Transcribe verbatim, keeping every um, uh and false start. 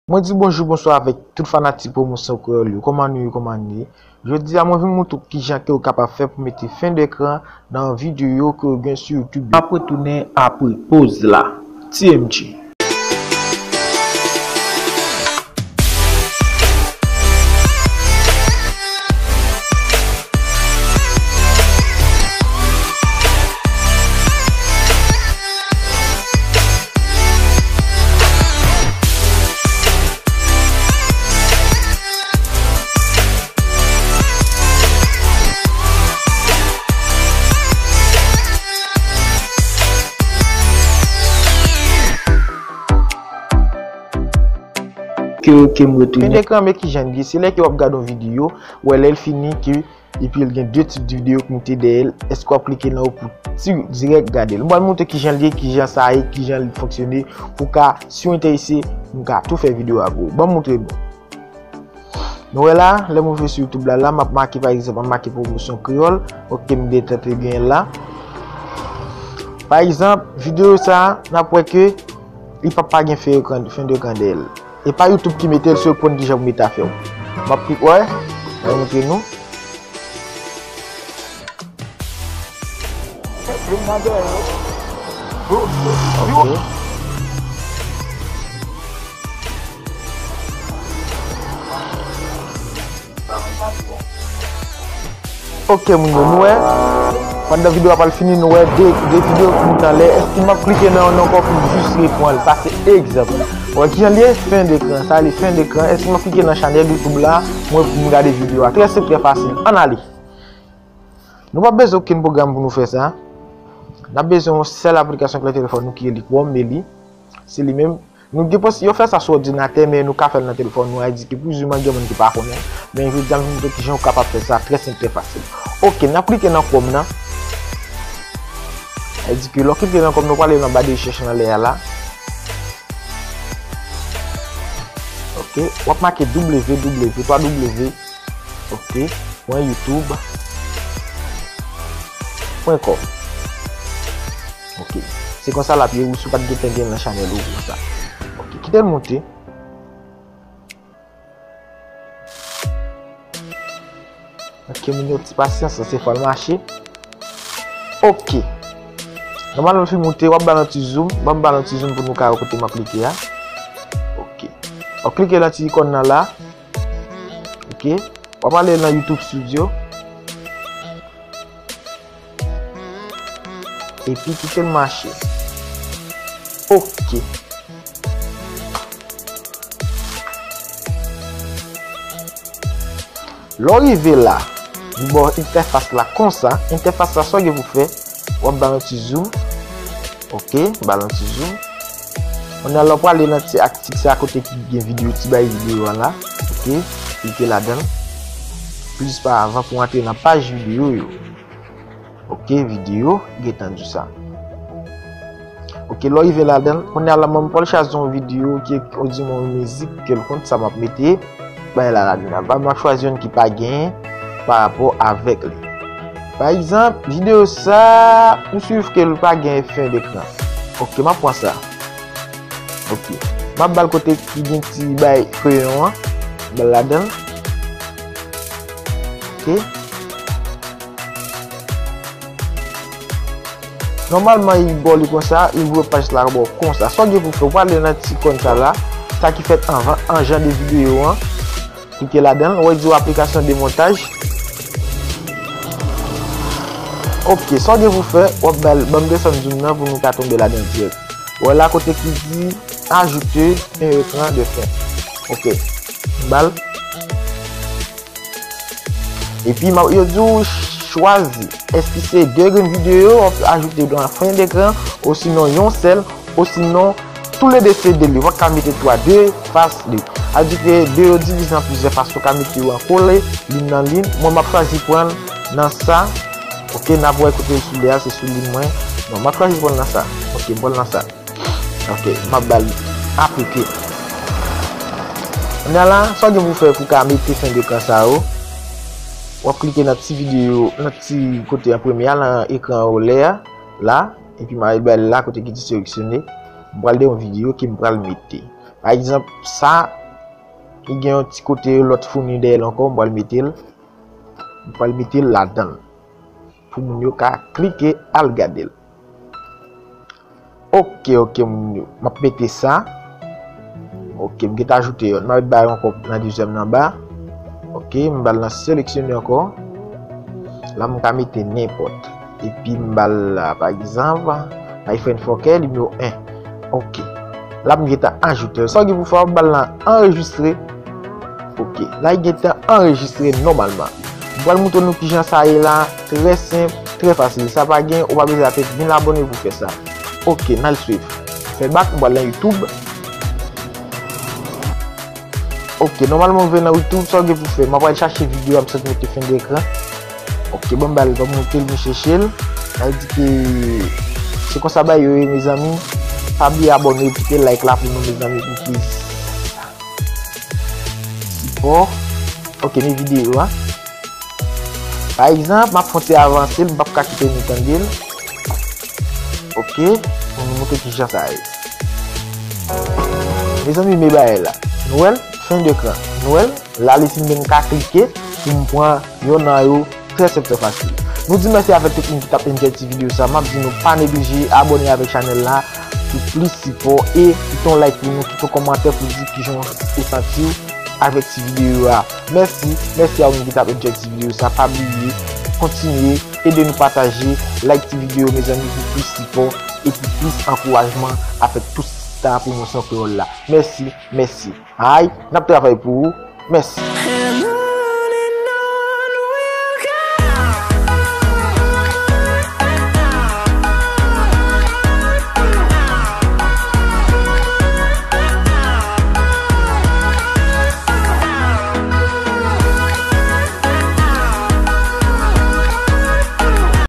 Mwen di bonjou, bonswa avèk tout fanatik Pwomosyon Kreyòl yo. Kòman nou ye, kòman nou ye? Jodi a, mwen vin montre w kijan ke w kapab fè pou mete fen dekran nan videyo ke w gen sou YouTube yo. M ap retounen apre poz la. T M G. Ke, ke m retounen. Fen dekran, men kijan l ye. Se lè ke w ap gade yon videyo, w wè lè l fini ke, epi l gen de tip de videyo k moute dèyè l. Èske w ap klike nan yo pou ti dirèk gade l? M pral montre kijan l ye, kijan sa ye, kijan l fonksyone, pou w ka, si w enterese, m ka tou fè videyo avè w. Ban m montre nou. Nou wè la, lè m ouvri sou YouTube la, la, m ap make, pa egzanp, m ap make Pwomosyon Kreyòl. Ok, m gentan te gen la. Pa egzanp, videyo sa, n ap wè ke li p ap pa gen fen ekran, fen dekran dèyè l. E pa YouTube ki mete l, se yo k konn kijan pou mete afè yo. M ap klik, wè, m ap montre nou. Ok. Ok, moun yo, nou wè. Pandan videyo a pral fini, nou wè de, de videyo ki moute anlè. Èske m ap klike nan youn ankò pou jis reprann? Sa se egzanp. Wè kijan l ye, fen dekran. Sa li fen dekran. Èske m ap klike nan chanèl YouTube la, mwen pou m gade videyo a? Trè senp, trè fasil. Ann ale. Nou p ap bezwen okenn pwogram pou nou fè sa. N ap bezwen yon sèl aplikasyon k nan telefòn nou ki rele Chrome, men li, se li menm. Nou gen pos-, yo fè sa sou òdinatè, men nou ka fè l nan telefòn nou. A di ke plizyè gen moun ki pa konnen. Men jodi a, m vin montre kijan ou kapab fè sa trè senp, trè fasil. Ok, n ap klike nan Chrome nan. A di ke lè w klike nan Chrome, nou prale nan ba de rechèch nan anlè a la. Ok, w ap make W W W, twa W, ok, pwen youtube pwen kòm. Ok. Se konsa l ap ye, ou si w pa t gentan gen nan chanèl ou konsa. Ok, kite l monte. Ok, moun yo, ti pasyans, se fò l mache. Ok. Nòmalman, l fin monte, w ap ba l yon ti zoom, ban m ba l yon ti zoom pou nou ka wè kote m ap klike a. Ok. W ap klike nan ti ikòn nan la. Ok. W ap ale nan YouTube Studio. Epi kite l mache. Ok. Lè w rive la, li ba w entèfas la konsa. Entèfas la, sa w gen pou fè, w ap ba l yon ti zoom. Ok, ba l yon ti zoom. Kounye a la, w prale nan ti ak tik sa kote ki gen videyo, ti bay videyo a la. Ok, klike ladan l. Plis pa avan pou w antre nan paj videyo yo. Ok, videyo, gentan di sa. Ok, lè w rive ladan l, kounye a la, m pral chwazi yon videyo ki, odimwen yon mizik ke l konn sa m ap mete, bay la ladan l. M ap chwazi youn ki pa gen pa rapò avèk li. Pa egzanp, videyo sa, m swiv ke l pa gen fen dekran. Ok, m ap pran sa. Ok. M ap ba l kote ki gen ti bay kreyon an. M ba l ladan l. Ok. Nòmalman, li ba w li konsa, li ouvri paj la ba w konsa. Sa w gen pou fè, w prale nan ti ikòn sa la, sa ki fèt anvan, an jan de videyo an. Klike ladan l, w ap di w application de montage. Ok, sa w gen pou fè, w ap ba l, ban m desann zoom nan pou nou ka tonbe ladan l dirèk. W wè la kote ki di ajouter un écran de fin. Ok, m ba l. Epi, m ap, yo di w chwazi. Èske se de grenn videyo w ap ajoute nan fen dekran, osinon yon sèl, osinon toulede se de li. Ou pa ka mete twa, de fas li. Sa vle di ke de yo divize an plizyè fason, ou ka mete yo an kole, liy nan liy. Mwen, m ap chwazi pran nan sa. Ok, n ap wè kote l sou li a, se sou liy mwen. Non, m ap chwazi pran nan sa. Ok, m pran nan sa. Ok, m ap ba l aplike. Kounye a la, sa w gen pou fè pou w ka mete fen dekran sa yo, w ap klike nan ti videyo, nan ti kote an premye a, nan ekran anlè a, la, epi m al ba l la kote ki di seleksyone. M pral de yon videyo ke m pral mete. Pa egzanp, sa, li gen yon ti kote lòt founi dèyè l ankò, m pral mete l, m pral mete l ladan l. Pou moun yo ka klike al gade l. Ok, ok, moun yo. M ap mete sa. Ok, m gentan ajoute yon. M ap ba yo ankò nan dezyèm nan anba. Ok, m ba l nan seleksyone ankò. La, m ka mete nenpòt. Epi m ba l la, pa egzanp, iPhone four K, nimewo en. Ok. La, m gentan ajoute l. Sa w gen pou fè, w ap ba l nan anrejistre. Ok. La, li gentan anrejistre nòmalman. M pral montre nou kijan sa ye la. Trè senp, trè fasil. Sa pa gen, ou pa bezwen ap fè mil abòne pou fè sa. Ok, n al swiv. Fè bak, m pral nan YouTube. Ok, nòmalman, ou vin nan YouTube, sa w gen pou fè. M ap al chache videyo a, m sot mete fen de ekran. Ok, bon, m ba l, ban m monte l, m chèche l. Sa vle di ke se konsa bagay yo ye, mezanmi. Pa bliye abòne, kite like la pou nou, mezanmi, pou plis sipò. Ok, men videyo a. Pa egzanp, m ap fè yon ti avanse l, m p ap ka kite nou tande l. Ok, pou nou montre kijan sa ye. Mezanmi, men bagay la. Nou wè l, fen de ekran. Nou wè l, la li fin menm ka klike pou m pran yon nan yo trè senp, trè fasil. Nou di mèsi avèk tout moun ki t ap enjoy ti videyo sa. M ap di nou pa neglije abòne avèk chanèl la pou plis sipò e kite yon like pou nou, kite yon kòmantè pou di kijan ou santi w avèk ti videyo a. Mèsi, mèsi a ou menm ki t ap enjoy ti videyo sa. Pa bliye, kontinye ede nou pataje, like ti videyo, mezanmi, pou plis sipò e pou plis ankourajman avèk tout sa pwomosyon kreyòl la. Mèsi, mèsi. Ay, n ap travay pou ou. Mèsi.